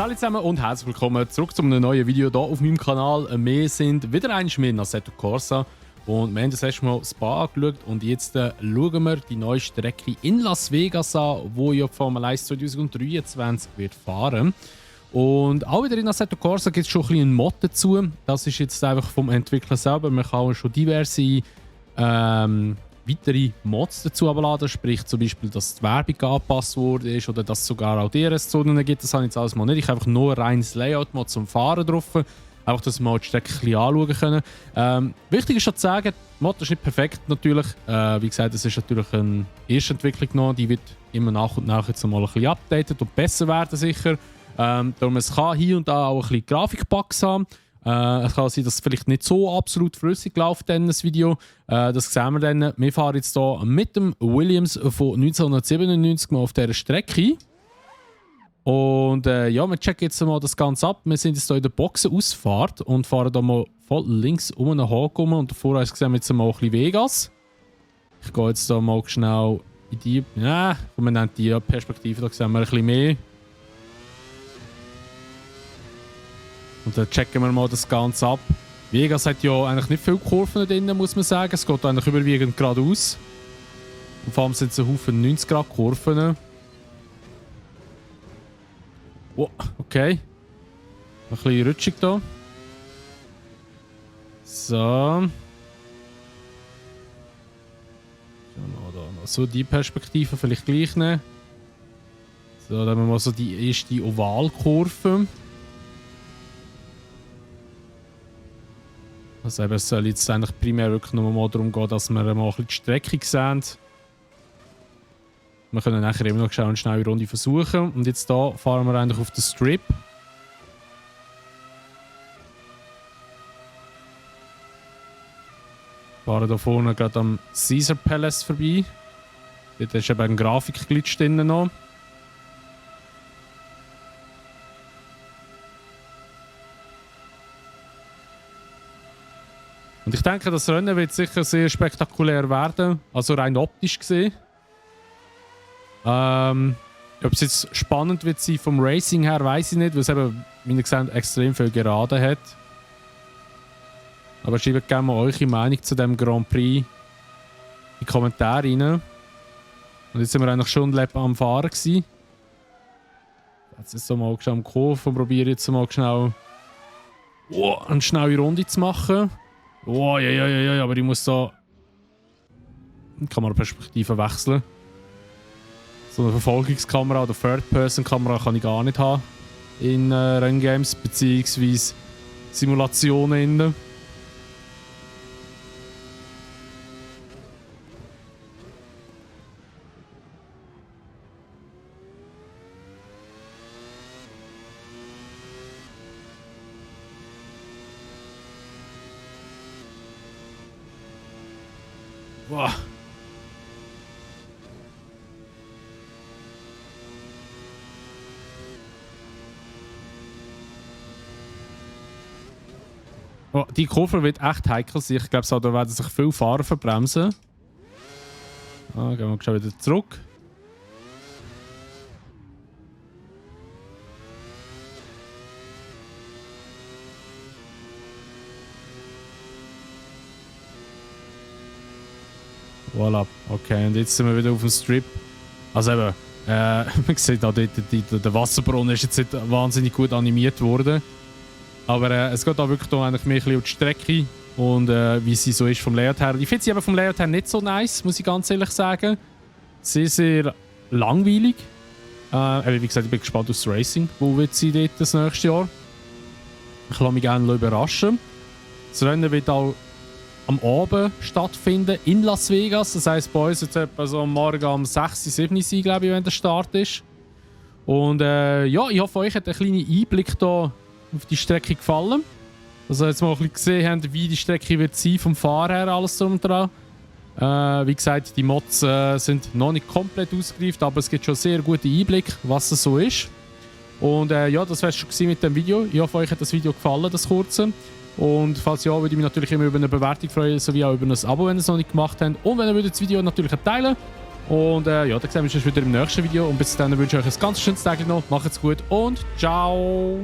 Hallo zusammen und herzlich willkommen zurück zu einem neuen Video hier auf meinem Kanal. Wir sind wieder einmal mit Assetto Corsa und wir haben das erste Mal Spa angeschaut und jetzt schauen wir die neue Strecke in Las Vegas an, wo ja Formel 1 2023 wird fahren. Und auch wieder in Assetto Corsa gibt es schon ein bisschen einen Mod dazu. Das ist jetzt einfach vom Entwickler selber. Man kann auch schon diverse weitere Mods dazu abladen, sprich zum Beispiel, dass die Werbung angepasst wurde oder dass es sogar auch DRS-Zonen gibt. Das habe ich jetzt alles mal nicht. Ich habe einfach nur ein reines Layout-Mod zum Fahren drauf. Einfach, dass wir mal die Strecke ein bisschen anschauen können. Wichtig ist schon zu sagen, die Mod ist nicht perfekt natürlich. Wie gesagt, es ist natürlich eine erste Entwicklung noch. Die wird immer nach und nach jetzt mal ein bisschen updated und besser werden sicher. Darum es kann hier und da auch ein bisschen Grafikbugs haben. Es kann sein, dass es vielleicht nicht so absolut flüssig läuft, das Video. Das sehen wir dann. Wir fahren jetzt hier mit dem Williams von 1997 mal auf dieser Strecke. Und ja, wir checken jetzt mal das Ganze ab. Wir sind jetzt hier in der Boxenausfahrt und fahren hier mal voll links um einen Haken rum. Und davor sehen wir jetzt mal ein bisschen Vegas. Ich gehe jetzt hier mal schnell in die... Ja, man nennt die Perspektive, da sehen wir ein bisschen mehr. Und dann checken wir mal das Ganze ab. Vegas hat ja eigentlich nicht viele Kurven drin, muss man sagen. Es geht eigentlich überwiegend geradeaus. Und vor allem sind es ein Haufen 90-Grad-Kurven. Oh, okay. Ein bisschen rutschig hier. So. Schauen wir da noch so die Perspektive vielleicht gleich nehmen. So, dann haben wir mal so die erste Ovalkurve. Also eben, es soll jetzt eigentlich primär wirklich nur mal darum gehen, dass wir mal ein bisschen die Strecke sehen. Wir können nachher immer noch schnell eine schnelle Runde versuchen. Und jetzt hier fahren wir eigentlich auf den Strip. Fahren hier vorne gerade am Caesar Palace vorbei. Dort ist eben ein Grafikglitch drin noch. Und ich denke, das Rennen wird sicher sehr spektakulär werden. Also rein optisch gesehen. Ob es jetzt spannend wird sein vom Racing her, weiß ich nicht, weil es eben, wie ihr seht, extrem viel Gerade hat. Aber schreibt gerne mal eure Meinung zu dem Grand Prix in die Kommentare rein. Und jetzt sind wir eigentlich schon ein Lab am Fahren gewesen. Jetzt ist so mal am Kurve und probiere jetzt mal schnell eine schnelle Runde zu machen. Oh, ja, aber ich muss da die Kameraperspektive wechseln. So eine Verfolgungskamera oder Third-Person-Kamera kann ich gar nicht haben in Renngames bzw. Simulationen. Boah. Oh, die Kurve wird echt heikel sein. Ich glaube, da werden sich viele Fahrer verbremsen. Gehen wir schon wieder zurück. Voilà, okay, und jetzt sind wir wieder auf dem Strip. Also eben, man sieht auch dort, der Wasserbrunnen ist jetzt nicht wahnsinnig gut animiert worden. Aber es geht auch wirklich eigentlich mehr um die Strecke und wie sie so ist vom Layout her. Ich finde sie aber vom Layout her nicht so nice, muss ich ganz ehrlich sagen. Sehr, sehr langweilig. Wie gesagt, ich bin gespannt auf das Racing. Wo wird sie dort das nächste Jahr? Ich lasse mich gerne überraschen. Das Rennen wird auch am Abend stattfinden in Las Vegas. Das heisst, bei uns jetzt etwa so am Morgen um 6, 7 sein, glaube ich, wenn der Start ist. Und ja, ich hoffe, euch hat ein kleiner Einblick hier auf die Strecke gefallen. Also jetzt mal ein bisschen gesehen haben, wie die Strecke wird sein, vom Fahren her, alles drum und dran. Wie gesagt, die Mods sind noch nicht komplett ausgereift, aber es gibt schon sehr guten Einblick, was es so ist. Und ja, das wäre es schon mit dem Video. Ich hoffe, euch hat das Video gefallen, das kurze. Und falls ja, würde ich mich natürlich immer über eine Bewertung freuen, sowie auch über ein Abo, wenn ihr es noch nicht gemacht habt. Und wenn ihr das Video natürlich teilen Und ja, dann sehen wir uns wieder im nächsten Video. Und bis dann wünsche ich euch ein ganz schönes Tag noch. Macht's gut und ciao!